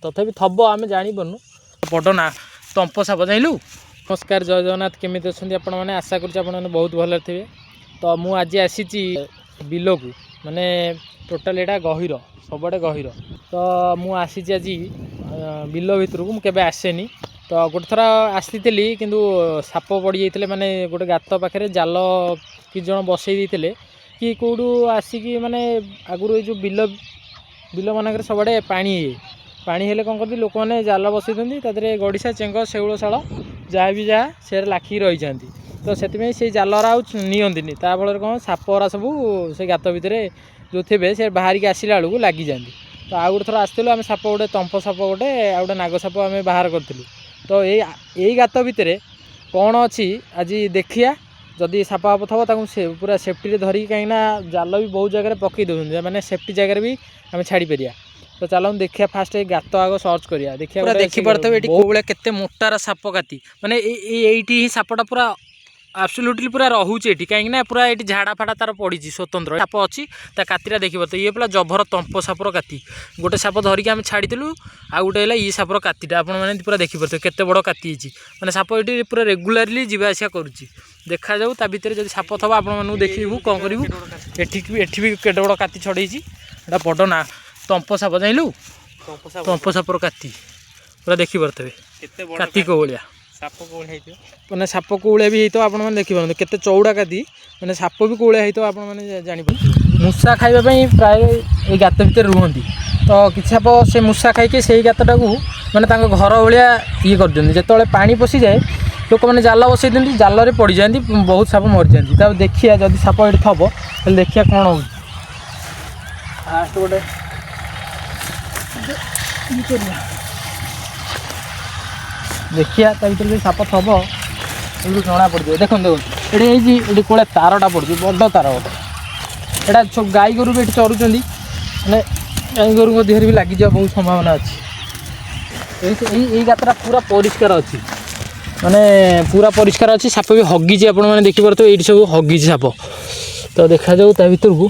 ତଥାପି ଥବ, ଆମେ ଜାଣିପାରୁନୁ। ବଡ଼ ନା ତମ୍ପ ସାପ ଜାଣିଲୁ। ନମସ୍କାର, ଜୟ ଜଗନ୍ନାଥ। କେମିତି ଅଛନ୍ତି ଆପଣମାନେ? ଆଶା କରୁଛି ଆପଣମାନେ ବହୁତ ଭଲରେ ଥିବେ। ତ ମୁଁ ଆଜି ଆସିଛି ବିଲକୁ, ମାନେ ଟୋଟାଲ୍ ଏଇଟା ଗହିର, ସବୁଆଡ଼େ ଗହିର। ତ ମୁଁ ଆସିଛି ଆଜି ବିଲ ଭିତରକୁ। ମୁଁ କେବେ ଆସେନି। ତ ଗୋଟେ ଥର ଆସିଥିଲି, କିନ୍ତୁ ସାପ ପଡ଼ିଯାଇଥିଲେ। ମାନେ ଗୋଟେ ଗାତ ପାଖରେ ଜାଲ କିଛି ଜଣ ବସେଇ ଦେଇଥିଲେ କି କେଉଁଠୁ ଆସିକି। ମାନେ ଆଗରୁ ଏଇ ଯେଉଁ ବିଲ ବିଲମାନଙ୍କରେ ସବୁଆଡ଼େ ପାଣି ହେଇଯାଏ। ପାଣି ହେଲେ କ'ଣ କରନ୍ତି ଲୋକମାନେ? ଜାଲ ବସେଇ ଦିଅନ୍ତି, ତା ଦେହରେ ଗଡ଼ିଶା, ଚେଙ୍ଗ, ଶେଉଳ, ଶାଳ ଯାହା ବି ଯାହା ସେରେ ଲାଖିକି ରହିଯାଆନ୍ତି। ତ ସେଥିପାଇଁ ସେଇ ଜାଲରା ଆଉ ନିଅନ୍ତିନି। ତା ଫଳରେ କ'ଣ, ସାପରା ସବୁ ସେ ଗାତ ଭିତରେ ଯେଉଁ ଥିବେ, ସେ ବାହାରିକି ଆସିଲା ବେଳକୁ ଲାଗିଯାଆନ୍ତି। ତ ଆଉ ଗୋଟେ ଥର ଆସିଥିଲୁ ଆମେ, ସାପ ଗୋଟେ, ତମ୍ପ ସାପ ଗୋଟେ ଆଉ ଗୋଟେ ନାଗ ସାପ ଆମେ ବାହାର କରିଥିଲୁ। ତ ଏଇ ଏଇ ଗାତ ଭିତରେ କ'ଣ ଅଛି ଆଜି ଦେଖିବା। ଯଦି ସାପ ଫାପ ଥବ, ତାକୁ ସେ ପୁରା ସେଫ୍ଟିରେ ଧରିକି, କାହିଁକିନା ଜାଲ ବି ବହୁତ ଜାଗାରେ ପକାଇ ଦେଉଛନ୍ତି, ମାନେ ସେଫ୍ଟି ଜାଗାରେ ବି ଆମେ ଛାଡ଼ିପାରିବା। ତ ଚାଲନ୍ତୁ ଦେଖିବା, ଫାଷ୍ଟ ଏଇ ଗାତ ଆଗ ସର୍ଚ୍ଚ କରିବା, ଦେଖିବା। ପୁରା ଗୋଟେ ଦେଖିପାରୁଥିବେ ଏଠି କୋଉ ଭଳିଆ କେତେ ମୋଟାର ସାପ କାତି। ମାନେ ଏଇ ଏଇଠି ହିଁ ସାପଟା ପୁରା ଆବସଲ୍ୟୁଟଲି ପୁରା ରହୁଛି ଏଠି, କାହିଁକି ନା ପୁରା ଏଠି ଝାଡ଼ା ଫାଡ଼ା ତାର ପଡ଼ିଛି। ସ୍ୱତନ୍ତ୍ର ସାପ ଅଛି, ତା କାତିଟା ଦେଖିପାରୁଥିବେ। ଇଏ ପୁରା ଜବର ତମ୍ପ ସାପର କାତି। ଗୋଟେ ସାପ ଧରିକି ଆମେ ଛାଡ଼ିଥିଲୁ, ଆଉ ଗୋଟେ ହେଲା ଇଏ ସାପର କାତିଟା। ଆପଣମାନେ ପୁରା ଦେଖିପାରୁଥିବେ କେତେ ବଡ଼ କାତି ହେଇଛି। ମାନେ ସାପ ଏଠି ପୁରା ରେଗୁଲାରଲି ଯିବା ଆସିବା କରୁଛି। ଦେଖାଯାଉ, ତା ଭିତରେ ଯଦି ସାପ ଥବ ଆପଣମାନଙ୍କୁ ଦେଖିବୁ, କ'ଣ କରିବୁ। ଏଠି ବି କେତେ ବଡ଼ କାତି ଛଡ଼େଇଛି। ଏଇଟା ବଡ଼ ନା ତମ୍ପ ସାପ ଜାଣିଲୁ। ତମ୍ପ ସାପର କାତି ପୁରା ଦେଖିପାରୁଥିବେ। କେତେ ବଡ଼ କାତି କୋଉ ଭଳିଆ। ସାପ କୋଉ ଭଳିଆ ହେଇଥିବ। ମାନେ ସାପ କୋଉ ଭଳିଆ ବି ହେଇଥିବ ଆପଣମାନେ ଦେଖିପାରନ୍ତି। କେତେ ଚଉଡ଼ା କାତି, ମାନେ ସାପ ବି କୋଉ ଭଳିଆ ହେଇଥିବ ଆପଣମାନେ ଜାଣିପାରୁଥିବେ। ମୂଷା ଖାଇବା ପାଇଁ ପ୍ରାୟ ଏଇ ଗାତ ଭିତରେ ରୁହନ୍ତି। ତ କିଛି ସାପ ସେ ମୂଷା ଖାଇକି ସେଇ ଗାତଟାକୁ ମାନେ ତାଙ୍କ ଘର ଭଳିଆ ଇଏ କରିଦିଅନ୍ତି। ଯେତେବେଳେ ପାଣି ପଶିଯାଏ, ଲୋକମାନେ ଜାଲ ବସେଇ ଦିଅନ୍ତି, ଜାଲରେ ପଡ଼ିଯାଆନ୍ତି, ବହୁତ ସାପ ମରିଯାଆନ୍ତି। ତାପରେ ଦେଖିବା, ଯଦି ସାପ ଏଠି ଥବ ତାହେଲେ ଦେଖିବା କ'ଣ ହେଉଛି। ଫାଷ୍ଟ ଗୋଟେ ଇଏ କରିବା, ଦେଖିବା ତା ଭିତରେ ଯଦି ସାପ ଥବ ଏଇଠୁ ଜଣା ପଡ଼ିଯିବ। ଦେଖନ୍ତୁ ଦେଖନ୍ତୁ, ଏଠି ହେଇଛି, ଏଠି କୋଉଭଳିଆ ତାରଟା ପଡ଼ୁଛି, ବଡ଼ ତାର ଗୋଟେ। ଏଇଟା ସବୁ ଗାଈ ଗୋରୁ ବି ଏଠି ଚରୁଛନ୍ତି, ମାନେ ଗାଈ ଗୋରୁଙ୍କ ଦେହରେ ବି ଲାଗିଯିବା ବହୁତ ସମ୍ଭାବନା ଅଛି। ଏଇ ଏଇ ଏଇ ଗାତଟା ପୁରା ପରିଷ୍କାର ଅଛି, ମାନେ ପୁରା ପରିଷ୍କାର ଅଛି। ସାପ ବି ହଗିଛି, ଆପଣମାନେ ଦେଖିପାରୁଥିବେ, ଏଇଠି ସବୁ ହଗିଛି ସାପ। ତ ଦେଖାଯାଉ, ତା ଭିତରକୁ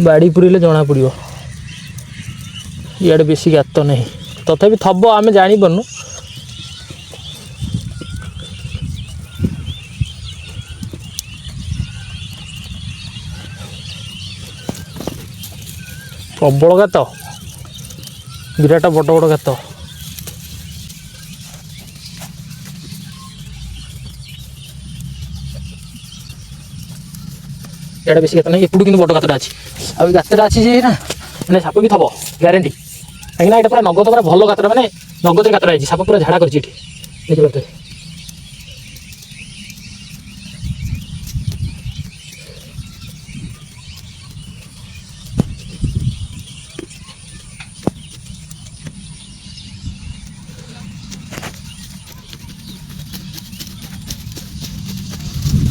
ବାଡ଼ି ପୁରିଲେ ଜଣା ପଡ଼ିବ। ଇଆଡ଼େ ବେଶୀ ଗାତ ନାହିଁ, ତଥାପି ଥବ, ଆମେ ଜାଣିପାରୁନୁ। ପ୍ରବଳ ଗାତ, ବିରାଟ ବଡ଼ ବଡ଼ ଗାତ। ଇଆଡ଼େ ବେଶୀ ଗାତ ନାହିଁ, ଏପଟୁ କିନ୍ତୁ ବଡ଼ ଗାତଟା ଅଛି। ଆଉ ଏଇ ଗାତଟା ଅଛି ଯେ ନା, ମାନେ ସାପ ବି ଥବ ଗ୍ୟାରେଣ୍ଟି, କାହିଁକିନା ଏଇଟା ପୁରା ନଗଦ, ପୁରା ଭଲ ଗାତଟା, ମାନେ ନଗଦରେ ଗାତଟା ହେଇଛି। ସାପ ପୁରା ଝାଡ଼ା କରିଛି ଏଠି, ଦେଖିପାରୁଥିବେ।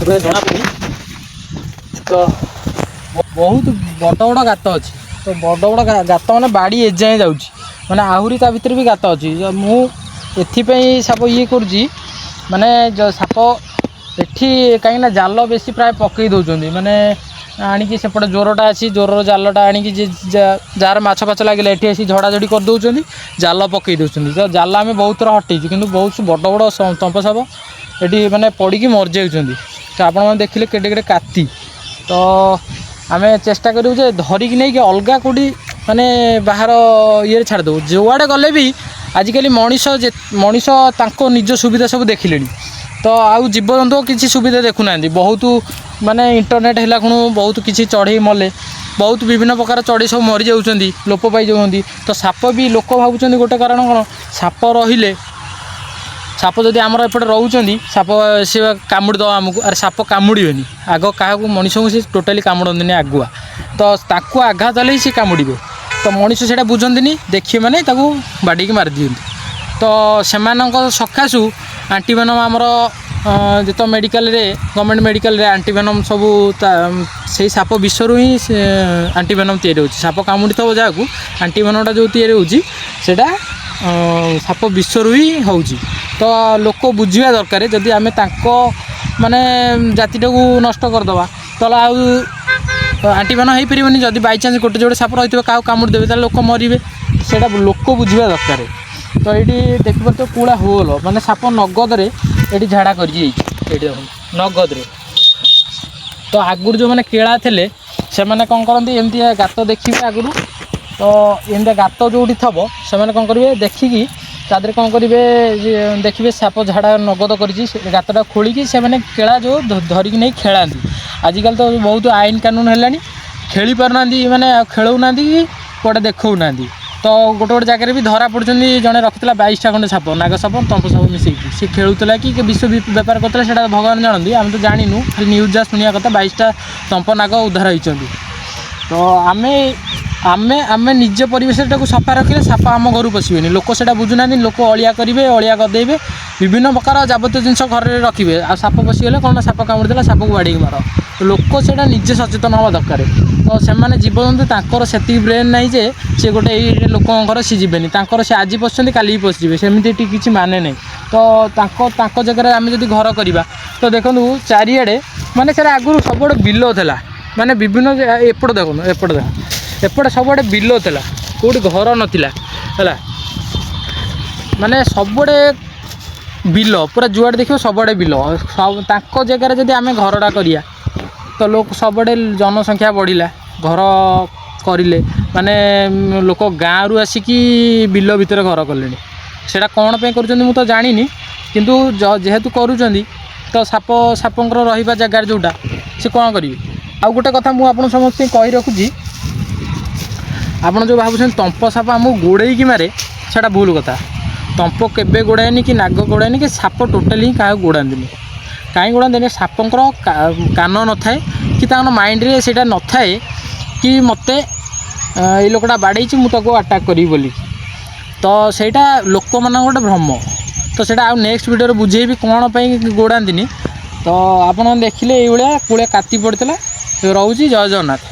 ଏବେ ଜଣାପଡ଼ୁନି। ତ ବହୁତ ବଡ଼ ବଡ଼ ଗାତ ଅଛି। ତ ବଡ଼ ବଡ଼ ଗାତ ମାନେ ବାଡ଼ି ଏଯାଏଁ ଯାଉଛି, ମାନେ ଆହୁରି ତା ଭିତରେ ବି ଗାତ ଅଛି। ତ ମୁଁ ଏଥିପାଇଁ ସାପ ଇଏ କରୁଛି, ମାନେ ସାପ ଏଠି କାହିଁକିନା ଜାଲ ବେଶୀ ପ୍ରାୟ ପକେଇ ଦେଉଛନ୍ତି। ମାନେ ଆଣିକି ସେପଟେ ଜୋରଟା ଅଛି, ଜୋରର ଜାଲଟା ଆଣିକି ଯେ ଯାହାର ମାଛ ଫାଛ ଲାଗିଲେ ଏଠି ଆସି ଝଡ଼ାଝଡ଼ି କରିଦେଉଛନ୍ତି, ଜାଲ ପକେଇ ଦେଉଛନ୍ତି। ତ ଜାଲ ଆମେ ବହୁତ ଥର ହଟେଇଛୁ, କିନ୍ତୁ ବହୁତ ବଡ଼ ବଡ଼ ତମ୍ପ ସାପ ଏଠି ମାନେ ପଡ଼ିକି ମରିଯାଉଛନ୍ତି। ତ ଆପଣମାନେ ଦେଖିଲେ କେଡ଼େ କେଡ଼େ କାତି। ତ ଆମେ ଚେଷ୍ଟା କରିବୁ ଯେ ଧରିକି ନେଇକି ଅଲଗା କେଉଁଠି, ମାନେ ବାହାର ଇଏରେ ଛାଡ଼ିଦେବୁ। ଯୁଆଡ଼େ ଗଲେ ବି ଆଜିକାଲି ମଣିଷ, ଯେ ମଣିଷ ତାଙ୍କ ନିଜ ସୁବିଧା ସବୁ ଦେଖିଲେଣି, ତ ଆଉ ଜୀବଜନ୍ତୁ କିଛି ସୁବିଧା ଦେଖୁନାହାନ୍ତି। ବହୁତ ମାନେ ଇଣ୍ଟରନେଟ୍ ହେଲା ଖୁଣୁ ବହୁତ କିଛି ଚଢ଼େଇ ମଲେ, ବହୁତ ବିଭିନ୍ନ ପ୍ରକାର ଚଢ଼େଇ ସବୁ ମରିଯାଉଛନ୍ତି, ଲୋପ ପାଇଯାଉଛନ୍ତି। ତ ସାପ ବି ଲୋକ ଭାବୁଛନ୍ତି ଗୋଟେ କାରଣ କ'ଣ, ସାପ ରହିଲେ, ସାପ ଯଦି ଆମର ଏପଟେ ରହୁଛନ୍ତି, ସାପ ସେ କାମୁଡ଼ି ଦେବ ଆମକୁ। ଆରେ ସାପ କାମୁଡ଼ିବେନି ଆଗ କାହାକୁ, ମଣିଷଙ୍କୁ ସେ ଟୋଟାଲି କାମୁଡ଼ନ୍ତିନି ଆଗୁଆ। ତ ତାକୁ ଆଘାତ ହେଲେ ହିଁ ସେ କାମୁଡ଼ିବେ। ତ ମଣିଷ ସେଇଟା ବୁଝନ୍ତିନି, ଦେଖିବେ ମାନେ ତାକୁ ବାଡ଼ିକି ମାରିଦିଅନ୍ତି। ତ ସେମାନଙ୍କ ସକାଶୁ ଆଣ୍ଟିଭେନମ୍ ଆମର ଯେତେ ମେଡ଼ିକାଲରେ, ଗଭର୍ଣ୍ଣମେଣ୍ଟ ମେଡ଼ିକାଲରେ ଆଣ୍ଟିଭେନମ୍ ସବୁ ସେଇ ସାପ ବିଷରୁ ହିଁ ସେ ଆଣ୍ଟିଭେନମ୍ ତିଆରି ହେଉଛି। ସାପ କାମୁଡ଼ିଥିବ ଯାହାକୁ, ଆଣ୍ଟିଭେନମ୍ଟା ଯେଉଁ ତିଆରି ହେଉଛି, ସେଇଟା ସାପ ବିଷରୁ ହିଁ ହେଉଛି। ତ ଲୋକ ବୁଝିବା ଦରକାର, ଯଦି ଆମେ ତାଙ୍କ ମାନେ ଜାତିଟାକୁ ନଷ୍ଟ କରିଦେବା, ତାହେଲେ ଆଉ ଆଣ୍ଟିଭେନମ୍ ହେଇପାରିବନି। ଯଦି ବାଇଚାନ୍ସ ଗୋଟେ ଯୋଡ଼େ ସାପ ରହିଥିବ, କାହାକୁ କାମୁଡ଼ି ଦେବେ, ତାହେଲେ ଲୋକ ମରିବେ। ସେଇଟା ଲୋକ ବୁଝିବା ଦରକାର। ତ ଏଇଠି ଦେଖିପାରୁଥିବ ପୁରା ହୋଲ, ମାନେ ସାପ ନଗଦରେ ଏଇଠି ଝାଡ଼ା କରିଛି ଯାଇଛି। ଏଇଠି ଦେଖନ୍ତୁ ନଗଦରେ। ତ ଆଗରୁ ଯେଉଁମାନେ କେଳା ଥିଲେ, ସେମାନେ କ'ଣ କରନ୍ତି? ଏମିତିଆ ଗାତ ଦେଖିବେ ଆଗରୁ। ତ ଏମିତିଆ ଗାତ ଯେଉଁଠି ଥବ, ସେମାନେ କ'ଣ କରିବେ? ଦେଖିକି ତା ଦେହରେ କ'ଣ କରିବେ ଯେ ଦେଖିବେ ସାପ ଝାଡ଼ା ନଗଦ କରିଛି, ସେ ଗାତଟା ଖୋଳିକି ସେମାନେ କେଳା ଯେଉଁ ଧରିକି ନେଇ ଖେଳାନ୍ତି। ଆଜିକାଲି ତ ବହୁତ ଆଇନ କାନୁନ ହେଲାଣି, ଖେଳି ପାରୁନାହାନ୍ତି, ମାନେ ଆଉ ଖେଳଉନାହାନ୍ତି କି କୁଆଡ଼େ ଦେଖାଉନାହାନ୍ତି। ତ ଗୋଟେ ଗୋଟେ ଜାଗାରେ ବି ଧରା ପଡ଼ୁଛନ୍ତି। ଜଣେ ରଖିଥିଲା 22ଟା ଖଣ୍ଡେ ସାପ, ନାଗ ସାପ, ତମ୍ପ ସାପ ମିଶେଇକି। ସେ ଖେଳୁଥିଲା କି ବିଷ ବେପାର କରୁଥିଲା, ସେଇଟା ଭଗବାନ ଜାଣନ୍ତି, ଆମେ ତ ଜାଣିନୁ। ଖାଲି ନ୍ୟୁଜ୍ ଯାହା ଶୁଣିବା କଥା, 22ଟା ତମ୍ପ ନାଗ ଉଦ୍ଧାର ହେଇଛନ୍ତି। ତ ଆମେ ଆମେ ଆମେ ନିଜ ପରିବେଶଟାକୁ ସଫା ରଖିଲେ ସାପ ଆମ ଘରୁ ପଶିବେନି। ଲୋକ ସେଇଟା ବୁଝୁନାହାନ୍ତି। ଲୋକ ଅଳିଆ କରିବେ, ଅଳିଆ ଗଦେଇବେ, ବିଭିନ୍ନ ପ୍ରକାର ଯାବତୀୟ ଜିନିଷ ଘରେ ରଖିବେ, ଆଉ ସାପ ପଶିଗଲେ କ'ଣ ନା ସାପ କାମୁଡ଼ି ଦେଲା, ସାପକୁ ବାଡ଼େଇକି ମାର। ତ ଲୋକ ସେଇଟା ନିଜେ ସଚେତନ ହେବା ଦରକାର। ତ ସେମାନେ ଜୀବଜନ୍ତୁ, ତାଙ୍କର ସେତିକି ବ୍ରେନ୍ ନାହିଁ ଯେ ସେ ଗୋଟେ ଏଇ ଲୋକଙ୍କ ଘର ସେ ଯିବେନି। ତାଙ୍କର ସେ ଆଜି ପଶୁଛନ୍ତି, କାଲି ବି ପଶିଯିବେ, ସେମିତି ଏଠି କିଛି ମାନେ ନାହିଁ। ତ ତାଙ୍କ ତାଙ୍କ ଜାଗାରେ ଆମେ ଯଦି ଘର କରିବା, ତ ଦେଖନ୍ତୁ ଚାରିଆଡ଼େ, ମାନେ ସେଟା ଆଗରୁ ସବୁଆଡ଼େ ବିଲ ଥିଲା, ମାନେ ବିଭିନ୍ନ ଏପଟ ଦେଖନ୍ତୁ, ଏପଟ ଦେଖ, ଏପଟେ ସବୁଆଡ଼େ ବିଲ ଥିଲା, କେଉଁଠି ଘର ନଥିଲା। ହେଲା, ମାନେ ସବୁଆଡ଼େ ବିଲ, ପୁରା ଯୁଆଡ଼େ ଦେଖିବ ସବୁଆଡ଼େ ବିଲ। ତାଙ୍କ ଜାଗାରେ ଯଦି ଆମେ ଘରଟା କରିବା, ତ ଲୋକ ସବୁଆଡ଼େ ଜନସଂଖ୍ୟା ବଢ଼ିଲା, ଘର କରିଲେ, ମାନେ ଲୋକ ଗାଁରୁ ଆସିକି ବିଲ ଭିତରେ ଘର କଲେଣି। ସେଇଟା କ'ଣ ପାଇଁ କରୁଛନ୍ତି ମୁଁ ତ ଜାଣିନି, କିନ୍ତୁ ଯେହେତୁ କରୁଛନ୍ତି, ତ ସାପଙ୍କର ରହିବା ଜାଗାରେ ଯେଉଁଟା, ସେ କ'ଣ କରିବେ? ଆଉ ଗୋଟେ କଥା ମୁଁ ଆପଣ ସମସ୍ତଙ୍କୁ କହି ରଖୁଛି, ଆପଣ ଯେଉଁ ଭାବୁଛନ୍ତି ତମ୍ପ ସାପ ଆମକୁ ଗୋଡ଼େଇକି ମାରେ, ସେଇଟା ଭୁଲ କଥା। ତମ୍ପ କେବେ ଗୋଡ଼ାଏନି କି ନାଗ ଗୋଡ଼ାଏନି କି ସାପ ଟୋଟାଲି ହିଁ କାହାକୁ ଗୋଡ଼ାନ୍ତିନି। କାହିଁ ଗୋଡ଼ାନ୍ତିନି? ସାପଙ୍କର କାନ ନଥାଏ କି ତାଙ୍କର ମାଇଣ୍ଡରେ ସେଇଟା ନଥାଏ କି ମୋତେ ଏଇ ଲୋକଟା ବାଡ଼େଇଛି, ମୁଁ ତାକୁ ଆଟାକ୍ କରିବି ବୋଲି। ତ ସେଇଟା ଲୋକମାନଙ୍କ ଗୋଟେ ଭ୍ରମ। ତ ସେଇଟା ଆଉ ନେକ୍ସଟ ଭିଡ଼ିଓରେ ବୁଝେଇବି କ'ଣ ପାଇଁ ଗୋଡ଼ାନ୍ତିନି। ତ ଆପଣ ଦେଖିଲେ ଏଇଭଳିଆ କୂଳେ କାତି ପଡ଼ିଥିଲା। ରହୁଛି, ଜୟ ଜଗନ୍ନାଥ।